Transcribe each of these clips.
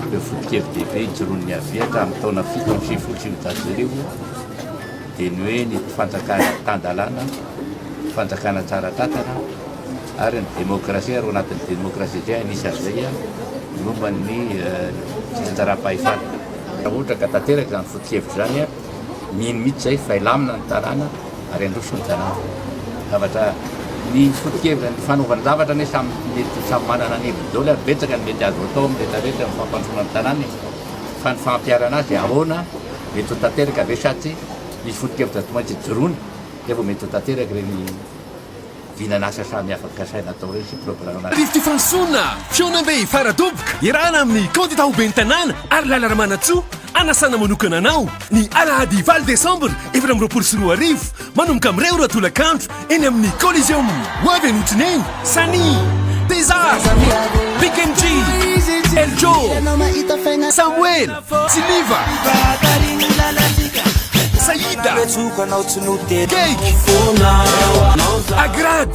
Ireo foto-kevi-dehibe ijoroan'ny Havia hatramin'ny taona 1997 dia ny hoe ny fanjakana tan-dalàna, fanjakana tsara tantana ary ny demokrasia ary ao anatin'ny demokrasia izay anisan'izay ny momba ny fitsinjaram-pahefana. Raha ohatra ka tanteraka izany foto-kevitra izany, mino mihitsy izay fa hilamina ny tanàna ary handroso ny tanàna. Zavatra ny foto-kevitra ny fanaovan-javatra anie samy mety samy manana ny heviny daholo ary betsaka ny mety azo atao amin'ny rehetra rehetra amin'ny fampandrosoana ny tanàna e. Fa ny fampiharana azy ahoana mety ho tanteraka ve sa tsy misy foto-kevitra tsy maintsy ijoroana zay vao mety ho tanteraka ireny vinan'asa samihafa kasaina atao ireny sy programan'asa. Rivotra Ifansoana, Fihaonambe Faradoboka, iarahana amin'ny kandida ho ben'ny tanàna Harilala Ramanantsoa, anasana manokana anao, ny alahady valo desambra 2024, manomboka amin'ny iray ora tolakandro, eny amin'ny Coliseum. Ho avy hanotrona eny, Sunny, Teza, Big MJ, Eljo, Samoela, Tsiliva, Saïda, Cake, Agrad,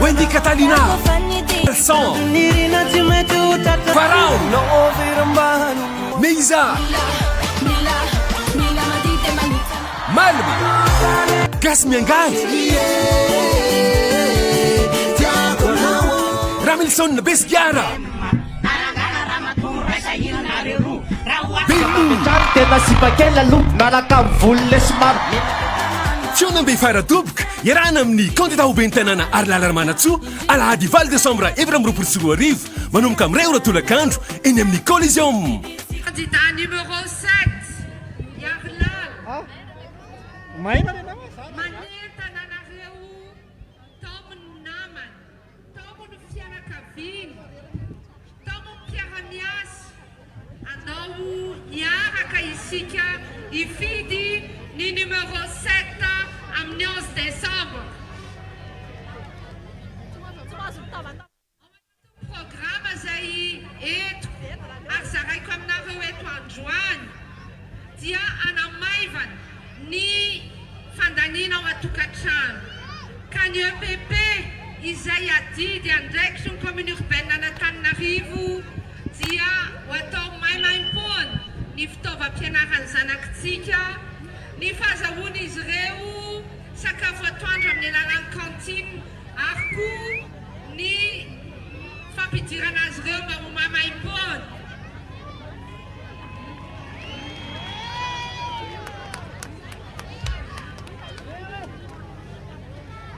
Wendy Catalina, Son, Farao, Meiza, Malma, Gasy Miangaly, Ramilison Besigara, Beno. Tena sipa kely aloha miaraka amin'ny volo le somary. Fihaonambe Faradoboka, iarahana amin'ny kandida ho ben'ny tanàna Harilala Ramanantsoa, alahady valo desambra 2024, manomboka amin'ny iray ora tolakandro, eny amin'ny Coliseum. Candidat numéro sept, Harilala. Manentana anareo taomy ny namana, taomy ny fianakaviana, taomy ny mpiara-miasa, andao hiaraka isika hifidy ny numéro sept amin'ny onze décembre. Ao anatin'ny programa izay entiko ary zaraiko aminareo eto androany dia hanamaivana ny fandaniana ao an-tokantrano ka ny EPP izay adidy andraikitry ny commune urbaine an'Antananarivo dia ho atao maimaimpoana ny fitaovam-pianaran'ny zanakitsika, ny fahazahoan'izy ireo sakafo atoandro amin'ny alalan'ny cantine ary koa ny fampidirana azy ireo mba ho maimaimpoana.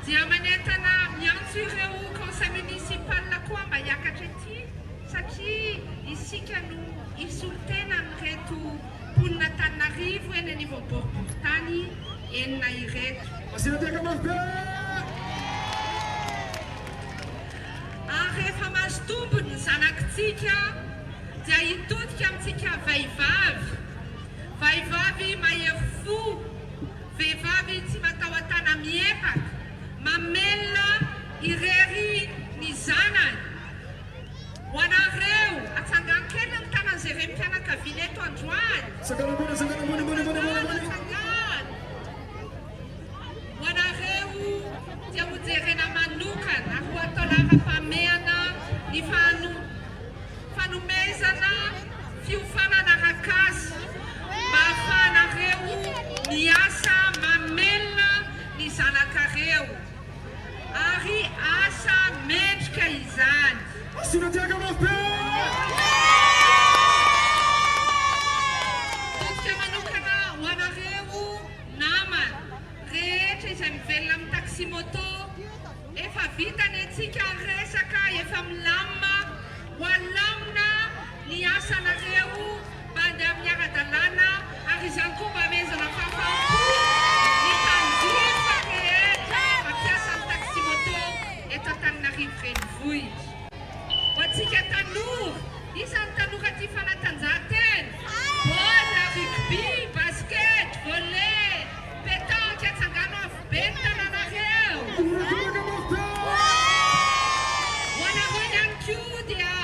Dia manentana miantso ireo conseil municipal koa mba hiakatra ety satria isika no hisolo tena amin'ireto mponin'Antananarivo eny anivon'ny boriborintany enina ireto. Ary rehefa mahazo tombony ny zanakitsika dia hitodika amintsika vehivavy, vehivavy mahery fo, vehivavy tsy matahoatana miepaka, mamelona irery ny zanany. Ho anareo, atsangano kely ny tanan'izay renim-pianakaviana eto androany. Atsangano, atsangano. Ho anareo dia ho jerena manokana ary ho atao laharam-pahamehana ny fanomezana fiofanana arak'asa mba hahafahanareo miasa mamelona ny zanakareo ary asa mendrika izany. Todika manokana ho anareo Namana rehetra izay mivelona amin'ny taxi moto, efa vita ny antsika ny resaka, efa milamina, ho alamina ny asanareo mba handeha amin'ny ara-dalàna ary izany koa mba hamehezana fahafaham-po ny mpanjifa rehetra mampiasa ny taxi moto eto Antananarivo Renivohitra. Ho antsika tanora, iza ny tanora tia fanatanjahantena? Baolina, rugby, basket, volley, pétanque, atsangano avo be ny tananareo. Ho anareo ihany koa dia.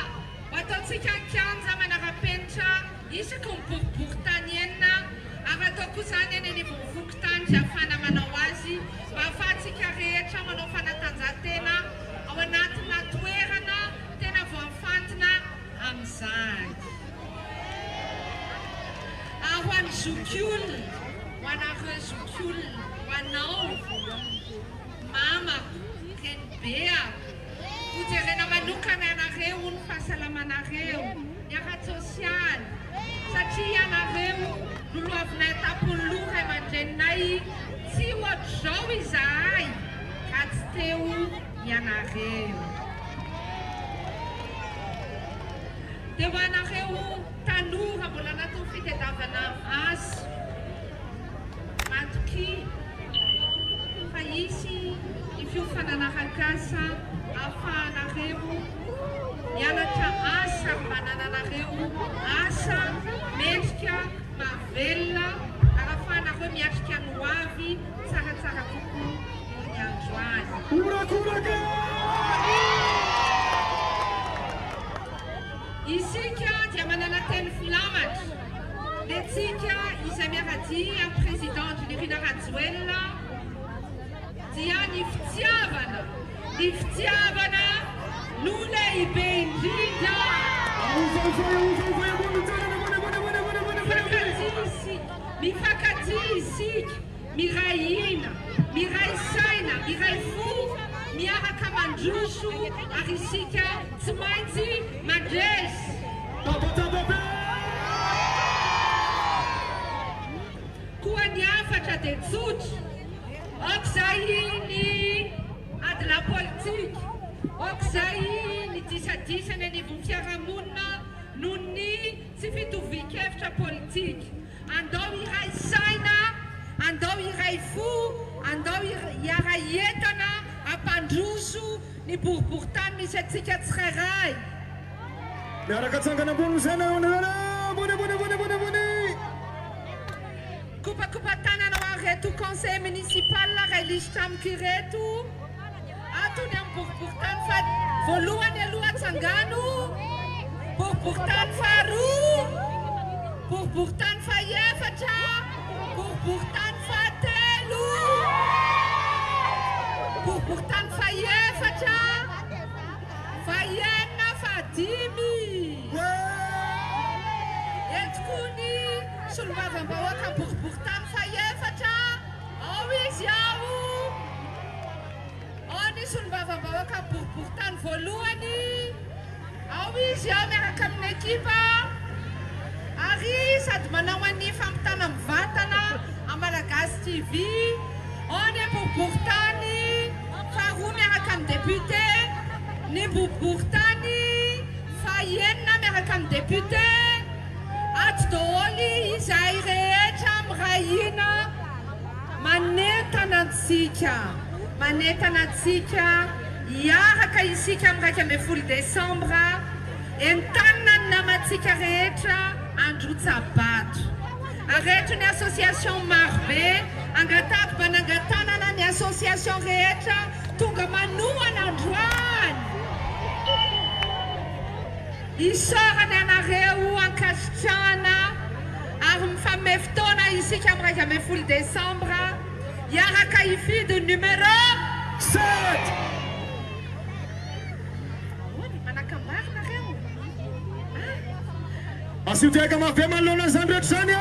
Zokiolona, ho anareo zokiolona, ho anao mamako, renibeako, hojerena manokana ianareo ny fahasalamanareo, ny ara-tsosialy, satria ianareo lolohavinay an-tampon'ny loha ray aman-dreninay, tsy ohatr'izao izahay raha tsy teo ianareo. Dia ho anareo tanora mbola anatin'ny fitadiavana asa, matokia fa hisy ny fiofanana arak'asa ahafahanareo mianatra asa ary mba hanananareo asa mendrika, mahavelona ary ahafahanareo miatrika ny ho avy tsaratsara kokoa noho ny androany. Horakoraka! Isika dia manana teny filamatra, ny antsika izay miara-dia amin'ny Président Andry Nirina Rajoelina dia ny fitiavana, ny fitiavana no lehibe indrindra. Mifankatia isika, mifankatia isika. Miray hina, miray saina, miray fo, miaraka mandroso ary isika tsy maintsy mandresy. Koa ny hafatra dia tsotra, aok'izay ny adilahy politika, aok'izay ny disadisa eny anivon'ny fiarahamonina noho ny tsy fitovian-kevitra politika. Andao hiray saina, andao hiray fo, andao hiara-hientana hampandroso ny boriborintany misy antsika tsirairay. Miaraka atsangana ambony ny saina eo anareo ambony ambony ambony ambony ambony. Kopakopa-tanana ho an'ireto conseiller municipal iray lisitra amiko ireto. Ato ny amin'ny boriborintany faha voalohany aloha atsangano, boriborintany faharoa, boriborintany fahaefatra, boriborintany fahatelo, boriborintany fahefatra, fahenina, fahadimy. Eto koa ny solombavambahoaka boriborintany fahefatra, ao izy ao. Ao ny solombavambahoaka boriborintany voalohany, ao izy ao miaraka amin'ny ekipa ary sady manao an'ny fampitana mivantana amin'ny Malagasy TV. Ao ny boriborintany faharoa miaraka amin'ny député, ny boriborintany fahenina miaraka amin'ny député. Ato daholo izahay rehetra miray hina. Manentana antsika, manentana antsika hiaraka isika amin'ny 11 desambra, entanina ny namantsika rehetra handrotsa-bato. Ary eto ny association maro be, angatahako mba nangatanana ny association rehetra tonga manohana androany. Isaorana anareo ankasitrahana ary mifanome fotoana isika amin'ny 11 desambra hiaraka hifidy ny numéro Sept! Ahoana? Manakambary nareo? Ah! Asio tehaka mafy be manoloana an'izany rehetra izany e!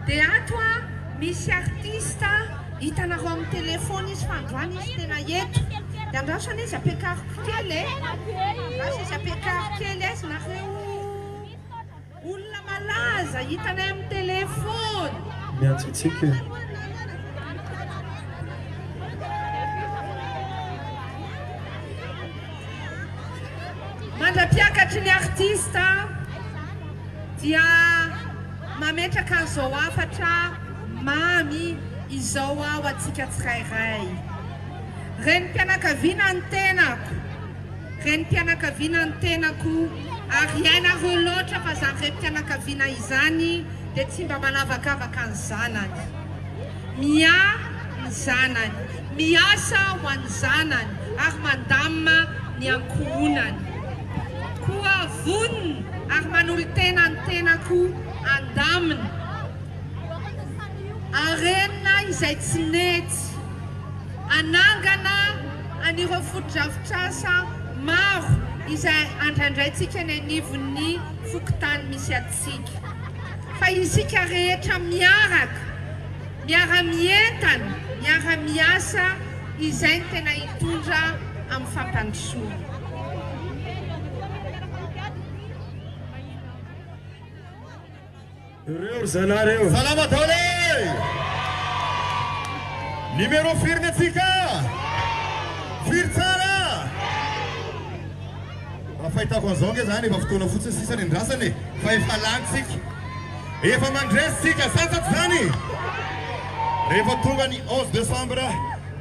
Dia ato an, misy artiste hitanareo amin'ny téléphone izy fa androany izy tena eto. Dia andraso anie izy ampiakariko kely e. Andraso izy ampiakariko kely aiza nareo olona malaza hitanay amin'ny téléphone. Miantso antsika e. Mandra-piakatry ny artiste dia mametraka an'izao hafatra mamy izao aho antsika tsirairay. Renim-pianakaviana ny tenako, renim-pianakaviana ny tenako ary hainareo loatra fa izany renim-pianakaviana izany dia tsy mba manavakavaka ny zanany. Miahy ny zanany, miasa ho an'ny zanany ary mandamina ny ankohonany. Koa vonona ary manolo-tena ny tenako handamina, harenina izay tsy nety, hanangana an'ireo fotodrafitrasa. maro izay andrandraintsika eny anivon'ny fokontany misy antsika. Fa isika rehetra miaraka, miara-mientana, miara-miasa, izay no tena hitondra amin'ny fampandrosoana. Ireo ry zalahy reo. Salama daholo e! Numéro firy ny antsika? Firy tsara? Raha fahitako an'izao ange zany efa fotoana fotsiny sisa ny andrasana e! Fa efa lany tsika. Efa mandresy tsika, sa sa tsy zany? Rehefa tonga ny 11 décembre,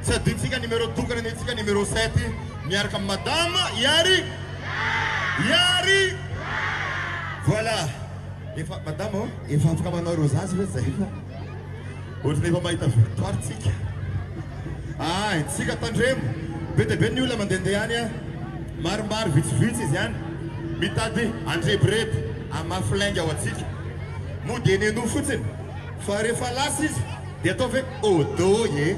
tsy adinontsika numéro tokana ny antsika numéro 7 miaraka amin'i Madame Ihary Ihary! Voilà! Efa madama ô, efa afaka manao arosage ve zay fa ohatran'ny efa mahita victoire tsika. Ay, tsika tandremo, be dia be ny olona mandehandeha any an, maromaro vitsivitsy izy any, mitady handrebireby, hamafy lainga ho antsika. Mody heneno fotsiny fa rehefa lasa izy dia ataovy hoe odo e.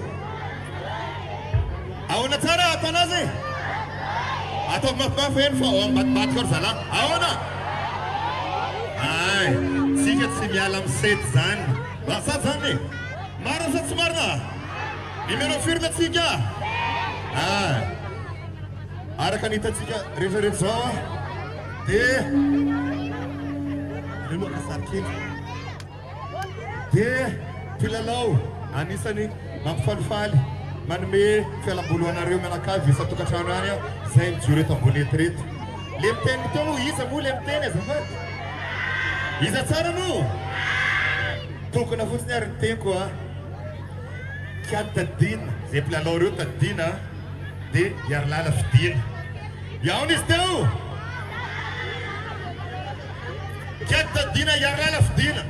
Ahoana tsara atao anazy e? Ataovy mafimafy heno fa ao ambadimbadika ao ry zalahy. Ahoana? Ay, tsika tsy miala amin'ny sety zany. Lasa zany e. Marina sa tsy marina? Numéro firy ny antsika? Ay. Araka ny hitantsika rehetra rehetra izao a, dia aleo aloha haka sary kely. Dia mpilalao anisany mampifalifaly, manome fialamboly ho anareo mianakavy isan-tokantrano any izay mijoro eto ambony eto ireto. Le miteny teo moa iza moa le miteny azafady? Iza tsara moa? Tokana fotsiny ary ny teniko a. Kiady tadidiana, izay mpilalao ireo tadidiana dia Iharilala fidiana. Hihaona izy teo? Kiady tadidiana, Iharilala fidiana.